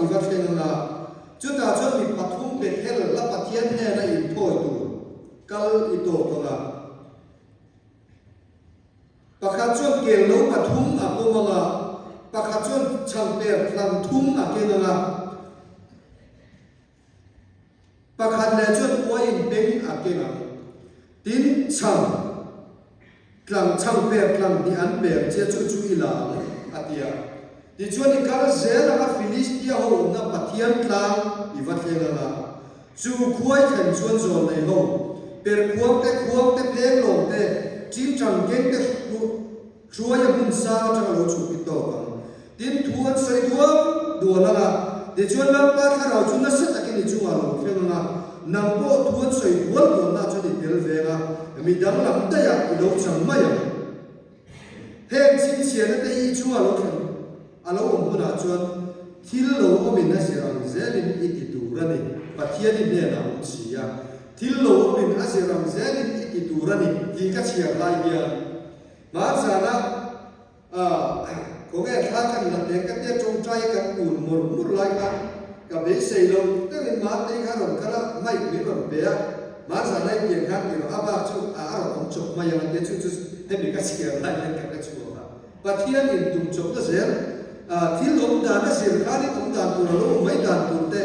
i va thleng anga, chutah chuan mi pathum Bethel la Pathian hnena inthawi tur kal i tawk anga. Pakhat chuan kel lo pathum a pawm anga, pakhat chuan chhangper hlang thum a keng anga. Pakhat leh chuan uaiin beng a keng ang. Tin, chhang tlang chhang pek tlang hnih an pek che chu chu i la ang, a ti a. Tichuan i kal zel anga Filistia ho awmna Pathian tlang i va thleng anga, chu khuai thlen chuan zawn nei ho, perhkhuang te, khuang te, phenglawng te, ṭingṭang keng te Hruaia hmun sang atang a lo chhuk i tawk ang. Tin, thu an sawi dual dual ang a, tichuan Lalpa thlarau chu nasa takin i chungah a lo thleng ang a, nang pawh thu an sawi dual dualna chuan i tel veng a, mi danglam daihah i lo chang mai ang. Heng chhinchhiahna te hi i chungah lo thlen a lo awm hunah chuan thil lo awmin a zir ang zelin i ti tur a ni, Pathian i hnenah a awm si a, thil lo awmin a zir ang zelin i ti tur a ni tih ka chhiar lai hian Hmanzana khawnge thla kan la hle ka tia tawngtai kan kun mur mur lai khan ka beisei lo deuhin Mantei kha rawn kal a, mic min rawn pe a, hmanzana i pian khan ti rawh a bak chu a rawn awm chawp mai ang a tia chu chu hemi ka chhiar lai hian ka hre chhuak a. Pathian in tum chawpna zel thil awm dan a zir khanin awm dan tur a lo awm mai dan tur te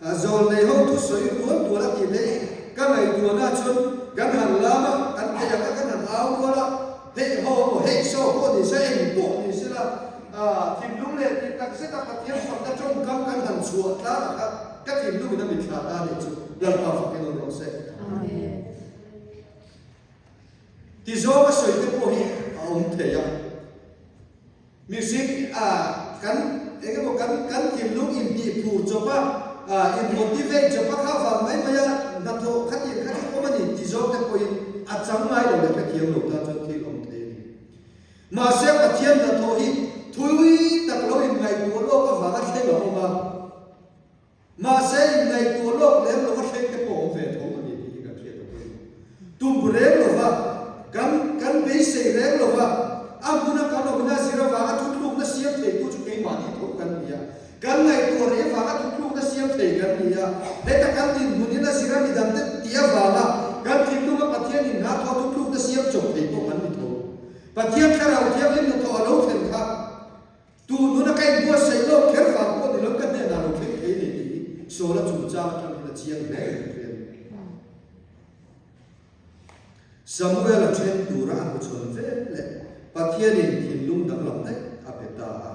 A zawlnei ho thu sawi rual tual a tih mai ka ngaihtuahna chuan kan han lam a, kan theih ang a, kan han au rual a, hei ho emaw hei saw pawh ni se, eng pawh ni se la, thinlung leh tih tak zeta Pathian fakna tawngkam kan han chhuah tlang a kha ka thinlungin a mitthla ta nih chu Lalpa fakin awm rawh se. Ti zawnga sawi te pawh hi a awm thei a. Mihring a kan eng emaw kan kan thinlung inhnih phur chawp a, in motivate chawp a kha vang mai mai a hnathawh khatiang kha chu awm a ni ti zawk te pawhin a chang ngai lo leh hrethiam lo tan chuan thil awm thei a ni. Mahse Pathian hnathawh hi thui tak lo inngaihtuah lawk avanga thleng a awm a. Mahse, inngaihtuah lawk lem lova hreng te pawh awm ve tho a ni tih hi kan hriat a pawimawh. Tum reng lova, kan kan beisei reng lova, a hmuna kan awmna zir avanga thutlukna siam theitu chu keimahni tho kan ni a, kan ngaihtuah reh avanga thutlukna siam thei kan ni a, heta kan dinhmunin a zir a midangte tih avanga kan thinlunga Pathian inhna thaw thutlukna siam chawp thei pawh kan ni tho. Pathian Thlarau Thianghlim hnathawh a lo thlen kha. Tu nuna ka inbuatsaih lawk kher vang pawh ni lo ka hnenah lo thleng thei nei tih hi Saula chungchang atang hian a chiang hle in ka hria a ni. Samuel a then tura a hmuchhawn vel leh Pathianin thinlung danglam daih a pe ta a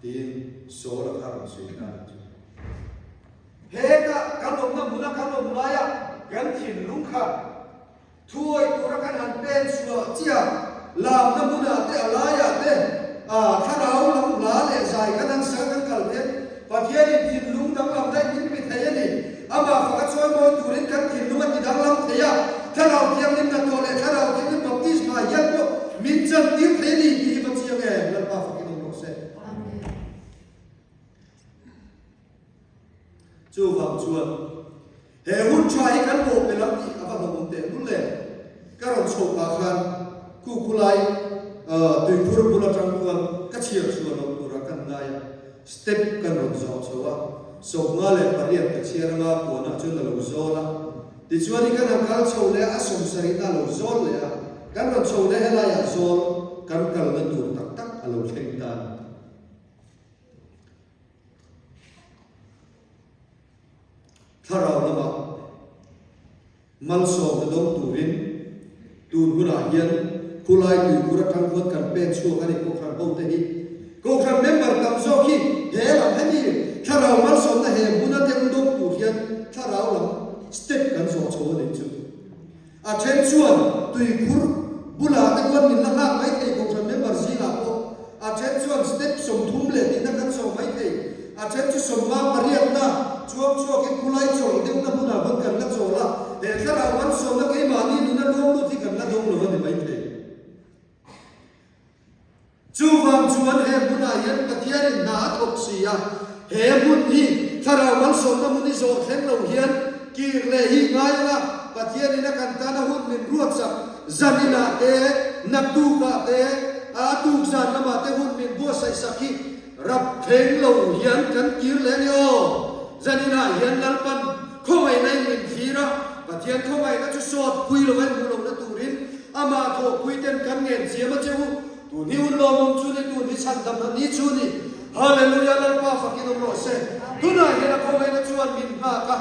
tiin Saula kha rawn sawi ta a nih chu. Heta kan awmna hmuna kan awm laia kan thinlung kha Thuawi tura kan han pen chhuah chiah lamna hmunah te a laiah te thlarau lam hla leh zai kan han sal kan kal hian Pathianin thinlung danglam daih min pe thei a ni. Amah faka chawimawi turin kan thinlung a ti danglam thei a, Thlarau Thianghlim hnathawh leh Thlarau Thianghlim baptisma hian pawh min chantir thei a ni tih hi va chiang em? Lalpa fakin awm rawh se. Chuvang chuan he hun tha hi kan bawh pe lam tih a va hlawhawm teh lul le. Ka rawn chhoh pah khan khu khulai tuikhur bul atang khuan ka chhiar chhuah loh tura kan ngai a, step kan rawn zawh chho a, 58 ka chhiar anga puanah chuan a lo zawl a, tichuan i kan han kal chho leh a, a sawmsarihna a lo zawl leh a, kan rawn chho leh helaiah zawl kan kalna tur tak tak a lo thleng ta a ni. Thlarau lamah malsawmna dawng turin tun hunah hian khulai tuikhur atang khuan kan pen chhuak a ni Kohhran hote hi. Kohhran member tam zawk hi he lam hemi thlarau malsawmna he hmuna deng dawng tur hian thlarau lam step kan zawh chho a nih chu. A then chuan tuikhur bulah te khuan min la nghak mai thei Kohhran member zingah pawh a then chuan step 30 leh tihna kan sawm mai thei. A then chu sawmnga pariatna chuang chhuakin khulai chawl deuhna hmunah khuan kan la chawl a, he thlarau kan sawmna keimahni nuna luang lut hi kan la dawng lo a ni mai thei. Chuvang chuan he hmunah hian Pathianin hna a thawk si a, he hmun hi Thlarau malsawmna hmun i zawh thleng lo hian kir leh hi ngai anga Pathianin a kan tana hun min ruatsak zan inah te, naktukah te, a tuk zan lamah te hun min buatsaihsak hi. Rap thleng lo hian kan kir leh a ni aw. Zaninah hian Lalpan khawngaihna in min thlir a, Pathian khawngaihna chu sawt pui lo a inhmu lohna turin amah thawhpui ten kan ngen chiam a che u. Tun hi hun lawmawm chu ni, tun hi chhandamna ni chu ni. Hallelujah Lalpa fakin awm rawh se. Tunah hian a khawngaihna chuan min nghak a,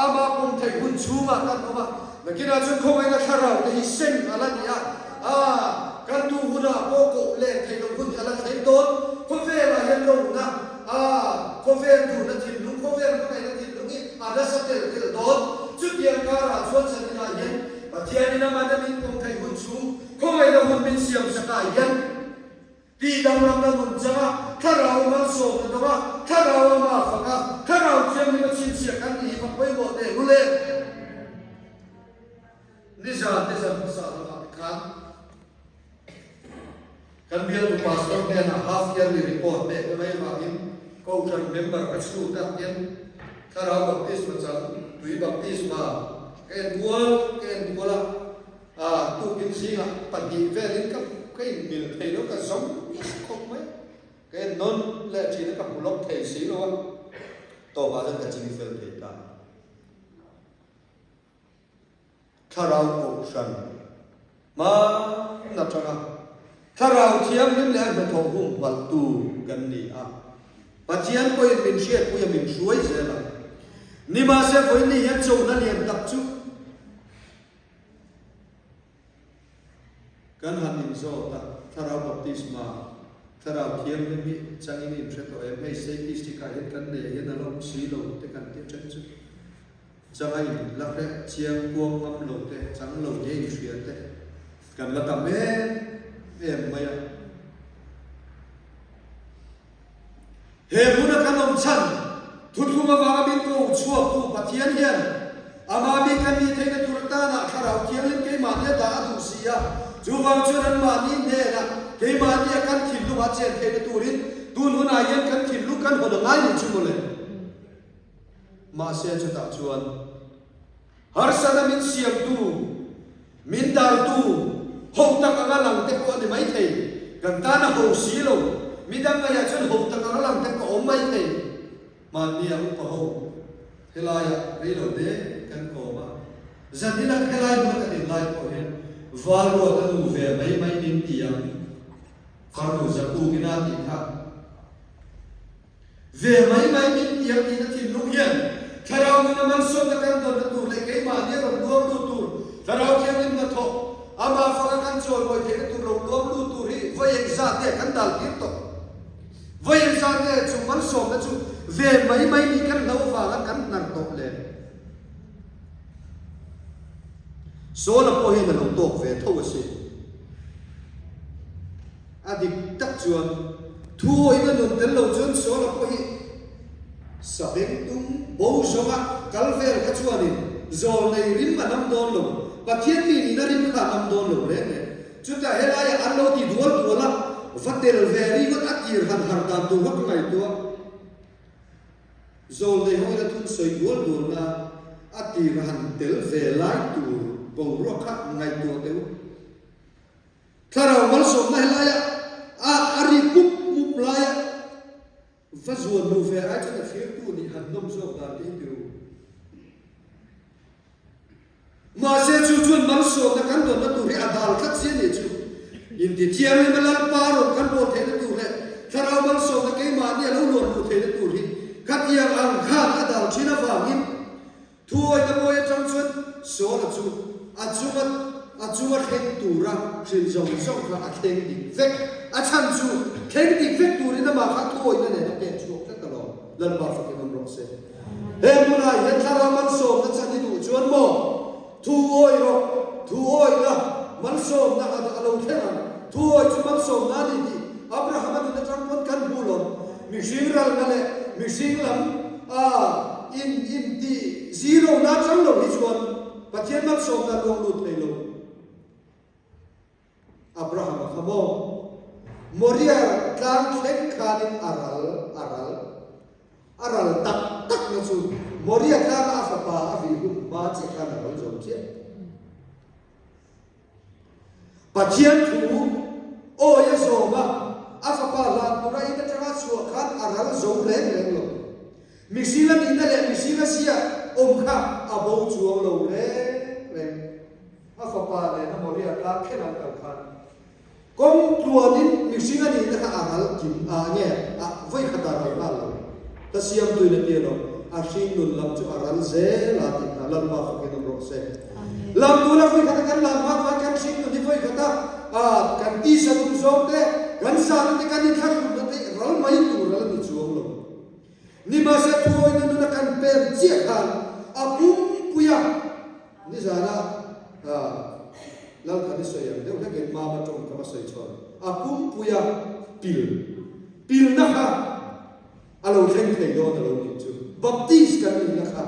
amah pawm theih hun chhungah kan awm a. Nakinah chuan khawngaihna thlarau te hi seng a la ni a. A, kan duh hunah pawh koh leh theih loh hun hi a la thleng dawn. Khawvelah hian lohna, a, khawvel duhna thinlung, khawvel hmangaihna thinlung hi a nasa telh telh dawn. Chutiang karah chuan zaninah hian Pathianin amah min pawm theih hun chhung, khawngaihna hun min siam sakah hian tih danglamna nun changa Thlarau malsawmna dawng a, Thlarau a mafak a, Thlarau Thianghlim a chhinchhiah kan nih hi va pawimawh teh ru le. Nizan te zan hmasa lamah te khan kan bialtu pastor hnenah half yearly report pek na mai avangin Kohhran member ka chhut a hian Thlarau baptisma chang tui baptisma ka en kual ka en kual a, ah tukin zingah pahnih velin ka ka inmil thei lo ka zawng nasa khawp mai ka en nawn leh thin a ka hmu lawk thei si lo a tawpah chuan ka ching fel thei ta. Thlarau Kohhran hman atanga Thlarau Thianghlim leh a hnathawh humhalhtu kan ni a. Pathian pawhin min hriatpui a min hruai zel a. Nimahse vawiin hian chona lian tak chu kan han inzawt a, Thlarau Baptisma, Thlarau Thianghlim hi changin inhre tawh em? Hei State District-ah hian kan nei hian a la awm si lo te kan ti then chu. Changa in la hreh chiang kuang ngam lo te, chang lo nia in hria te kan la tam em em mai a. He hmuna kan awm chhan thuthlung avanga min ko chhuaktu Pathian hian amah mi kan nih theihna tur atana Thlarau Thianghlim keimahnia dah a duh si a, chuvang chuan anmahni hnenah keimahnia kan thinlung a chen theihna turin tun hunah hian kan thinlung kan hawn a ngai ni chu mawle. Mahse chutah chuan harsatna min siamtu, min daltu, ho tak anga lang te pawh a ni maithei. Kan tan a ho si lo. Midang ngaiah chuan ho tak anga lang te pawh a awm maithei. Hmannia upa ho helaiah reilo te kan kawm a, zanin a helai hmuna ka din lai pawh hian Valruat a nu ve mai mai min ti ang, farnu Zakuk ina tih kha. Ve mai mai min tiang tihna thinlung hian Thlarau nuna malsawmna kan dawnna tur leh keimahni a rawn luang lut tur, Thlarau Thianghlim hnathawh, amah faka kan chawimawi theihna tur lo luang lut tur hi vawi engzat nge kan dal tir tawh? Vawi engzat nge chu malsawmna chu ve mai mai nih kan hlo avanga kan hnar tawh le? Saula pawh hian a lo tawk ve tho a si. A dik tak chuan thu awihna nun tel lo chuan Saula pawh hi sabeng tum bo zawnga kal vel kha chuanin zawl nei rim a nam dawn lo, Pathian mi nihna rim kha a nam dawn lo reng reng. Chutah helaiah an lo ti dual dual a, va tel ve ringawt a tir han har dan tur kha ka ngaihtuah. Zawl nei ho ila thun sawi dual dual na a tir han tel ve lai tur boruak kha ngaihtuah teh u. Thlarau malsawmna helaia a a ri mup mup laia va zuan luh ve ai chuan a thlirtu nih han hnawm zawk dan te hi ti ru. Mahse chu chuan malsawmna kan dawnna tur hi a dal tlat si a nih chu. Intithianghlim a Lalpa rawn kan bawl theihna tur leh Thlarau malsawmna keimahni a lo luan luh theihna tur hi khatiang ang khan a dal thin avangin Thuawihna mawi atang chuan Saula chu a chunga a chunga thleng tura hrilh zawng zawng kha a thleng dik vek. A chhan chu thleng dik vek turin amah kha thuawihna nen a pek chhuak tlat alawm. Lalpa fakin awm rawh se. He hmunah hian thlarau malsawmna chan i duh chuan maw? Thuawi rawh, thuawihna malsawmna a lo thleng ang. Thuawi chu malsawmna a ni tih Abrahama nun atang pawn kan hmu lo. Mihring ralna leh mihring lam a in in tih zero na chang lo hi chuan Pathian malsawmna a luang lut thei lo. Abrahama kha maw? Moria tlang thleng khanin a ral a ral. A ral tak tak na chu Moria tlanga a fapa a vih hun hma chiah khan a ral zo chiah. Pathian thu awi a zawm a, a fapa hlan tura in atanga chhuah khan a. ral zo reng reng lo. Mihring a nihna leh mihring a zia awm kha a bo chuang lo reng reng. A fapa nena Moria tlang thleng an kal khan kawng tluanin mihring a nihna kha a ral kim a nge a vawi khat a ral nghal lo. Ka siamtuin a tia lo, a hring nun lam chu a ral zel a tih kha Lalpa fakin awm rawh se. Lam tuna vawi khata kan lam hma khan kan hring nun hi vawi khata kan tisa duh zawng te, kan zahna te, kan inthlahrunna te ral mai tur a la ni chuang lo. Nimahse thuawina nuna kan pem chiah khan a pumpui a, nizana Lalthani sawi ang deuh hlekin Mama tawngkam a sawi chhawn, a pumpui a pil, pilna kha a lo thleng thei dawn a lo nih chu. Baptist kan nihna kha,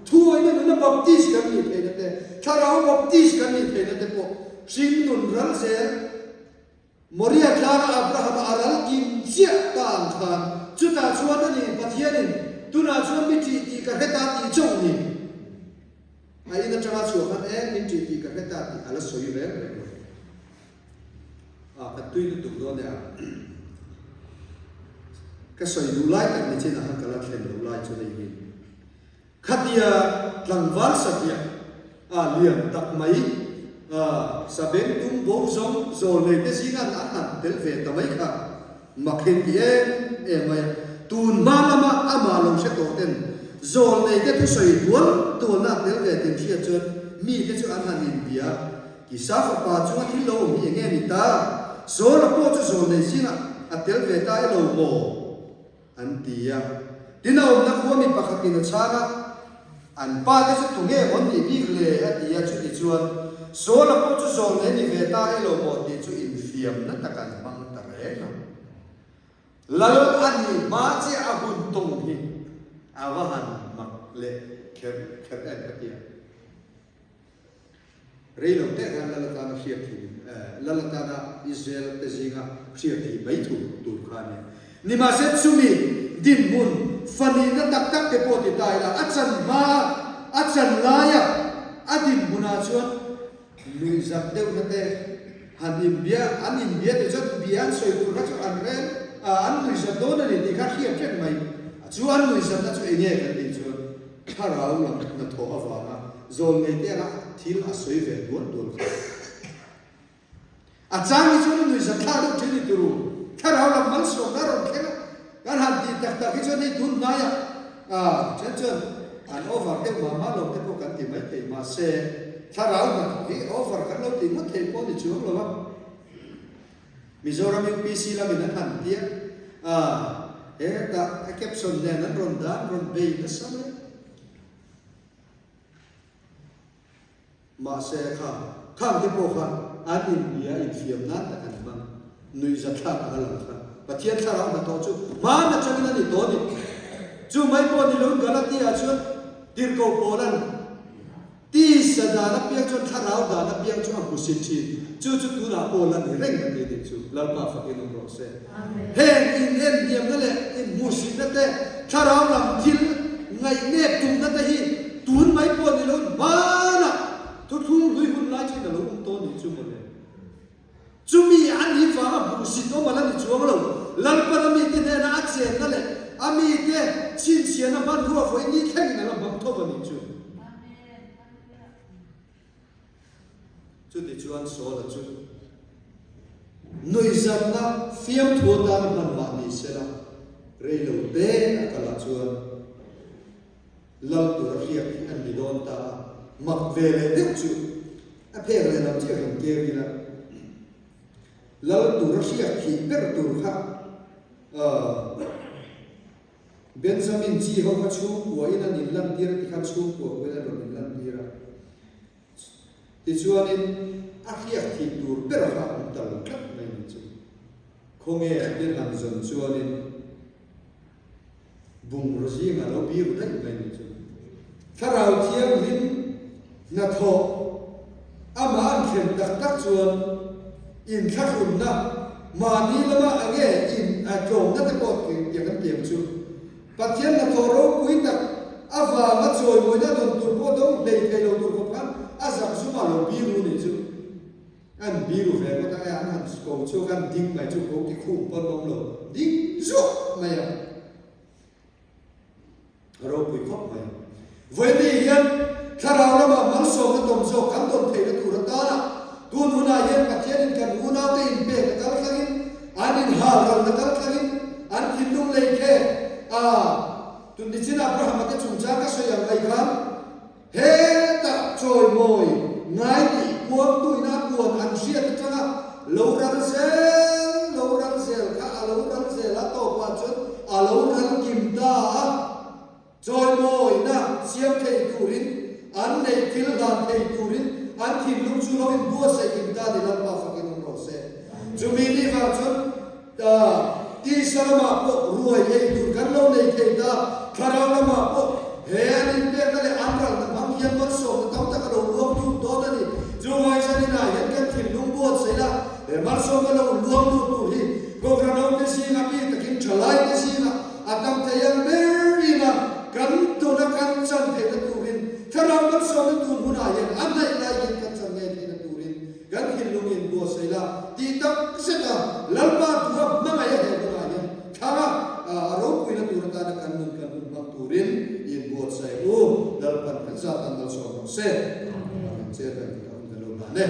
thuawina nuna Baptist kan nih theihna te, Thlarau Baptist kan nih theihna te pawh hringnun ral zel Moria tlanga Abrahama a ral kim chiah ta ang khan, chutah chuan a ni Pathianin tunah chuan mi ṭih tih ka hre ta tih chauh ni. A in aṭanga chhuah khan eng min ṭih tih ka hre ta tih a la sawi reng reng lo. A, ka tui lutuk dawn e a. Ka sawi duh lai tak nichinah khan ka la thlen loh lai chu hei hi. Khatia tlangval satliah a lian tak mai a sabeng tum bo zawng zawl nei te zingan an han tel ve ta mai kha mak hin ti em em mai a. Tun hma lama amah lo hre tawh ten zawl nei te thusawi dual dualna a tel ve tin hriat chuan mi te chu an han inbia Kisa fapa chunga thil lo awm hi enge ni ta? Zawla pawh chu zawl nei zingah a tel ve ta e lo maw? An ti a. Tin a awmna khua mi pakhatin a chhang a, An pa te chu tunge mawn nih bik le? a ti a. Chuti chuan Saul-a pawh chu zawl nei ni ve ta e lo maw tih chu infiamna tak an hmang ta reng a. Lal a nih hma chiah a hun tawng hi a va han mak leh kher kher em ka ti a. Rei lo teh khan Lal atana hriat thih, Lal atana Israel te zinga hriat thih mai thu tur kha a ni. Nimahse chumi dinhmun fanihna tak tak te pawh ti ta ila, a chan hma a, a chan laia a dinhmunah chuan nuihzat deuhna te han inbia, an inbia tih chuan bia an sawi tur kha chu an rel, an nuihzat dawn a ni tih kha hriat reng mai. Chu an nuihzatna chu enge kan tih chuan Thlarau lam hnathawh avanga zawl nei te anga thil a sawi ve dual dual kha. A chang hi chuan a nuihzat thlak deuh thin ni turu. Thlarau lam malsawmna a rawn thleng a, kan han tih tak tak hi chuan hei tun hnaiah then chuan an over deuh mah mah lo te pawh kan ti mai thei. Mahse, thlarau hnathawh hi over kan lo tih ngawt thei pawh ni chuang lo a. Mizoram UPC lamin an han tia a, hetah a caption nen an rawn dah, an rawn bei nasa mai. Mahse kha khang te pawh kha an inbia infiam nan tak an hmang, nuihzathlak ang a lang kha. Pathian thlarau hnathawh chu hman atangin a ni tawh a ni. Chu mai pawh ni loin Galatia chuan tirhkoh Paula'n, Tisa dan apiang chuan thlarau dan apiang chu a hmusit thin. Chu chu tunah pawh la ni reng a ti nih chu. Lalpa fakin awm rawh se. Heng inenhniamna leh inhmuhsitna te, thlarau lam thil ngaihnep tumna te hi tun mai pawh ni loin hmanah thuthlung hlui hun lai chuan a lo awm tawh nih chu mawle. Chumi a nih vanga hmuhsit awm a la ni chuang lo. Lalpan a mite hnena a chenna leh a mite chhinchhiahna hmanrua vawi ni thlengin a la hmang tho a nih chu. Chutichuan Saula chu nuihzatna fiamthu atana hman mah ni sela, rei lo te a kalah chuan Lal tura hriak hi an ni dawn ta a, mak ve leh deuh chu a phek leh lam chiah han keu ila, Lal tura hriak thih ber tur kha Benjamin chi ho kha chhungkua in an inlantir a ti khan chhungkua pawhin an rawn inlantir a, tichuanin a hriak thih tur ber kha a awm ta lo tlat mai ni chu. Khawnge a tir han zawn chuanin. Bungraw zingah lo biru daih mai ni chu. Thlarau Thianghlim hnathawh amah an thlen tak tak chuan inthlahrunna mahni lama a nge in a tlawmna te pawh tiang an tiang chu. Pathian hnathawh ropui tak avanga chawimawina dawn tur pawh dawng hlei thei lo tur khawp khan a zak zumah lo biru ni chu. An biru ve ngawt ang e, an han ko chu khan ding mai chu ko ti khum pawn awm lo, ding zuah mai a. A ropui khawp mai. Vawiini hian thlarau lamah malsawmna tawm zawk kan tawn theihna tur atana tun hunah hian Pathianin kan unaute inpek a kal thlangin, an inhal ralna kal thlangin, an thinlung lei khek a tun nichin Abrahama te chungchang ka sawi ang mai khan hetah chawimawi ngai tih puangtu ina a puan an hriat atanga lo ral zel lo ral zel kha a lo ral zel a tawpah chuan a lo ral kim ta a. Chawimawina siam thei turin, an neih thil hlan thei turin an thinlung chu lo inbuatsaih kim ta ni Lalpa fakin awm rawh se. Chumi ni vang chuan tisa lamah pawh ruai ei tur kan lo nei thei ta, thlarau lamah pawh he an inpekna leh an ralna hmang hian malsawmna tam tak a lo luang lut dawn a ni. Chuvangin zaninah hian kan thinlung buatsaih a, he malsawmna lo luang lut tur hi Kohhran hote zinga mi takin thalaite zinga A tam thei ang berin a kan tuna kan chan theihna turin Thlarau malsawmna tun hunah hian a hnaih lai hian kan chan ngei theihna turin kan thinlung in buatsaih la tih tak zet a Lalpa duha hmangaih a he hunah hian thlang a a ropuina tur atana kan nun kan hun hmang turin i inbuatsaih u Lalpan kan zat an malsawm rawh se. Amen. Chair kan tih a hun kan lo hlan e.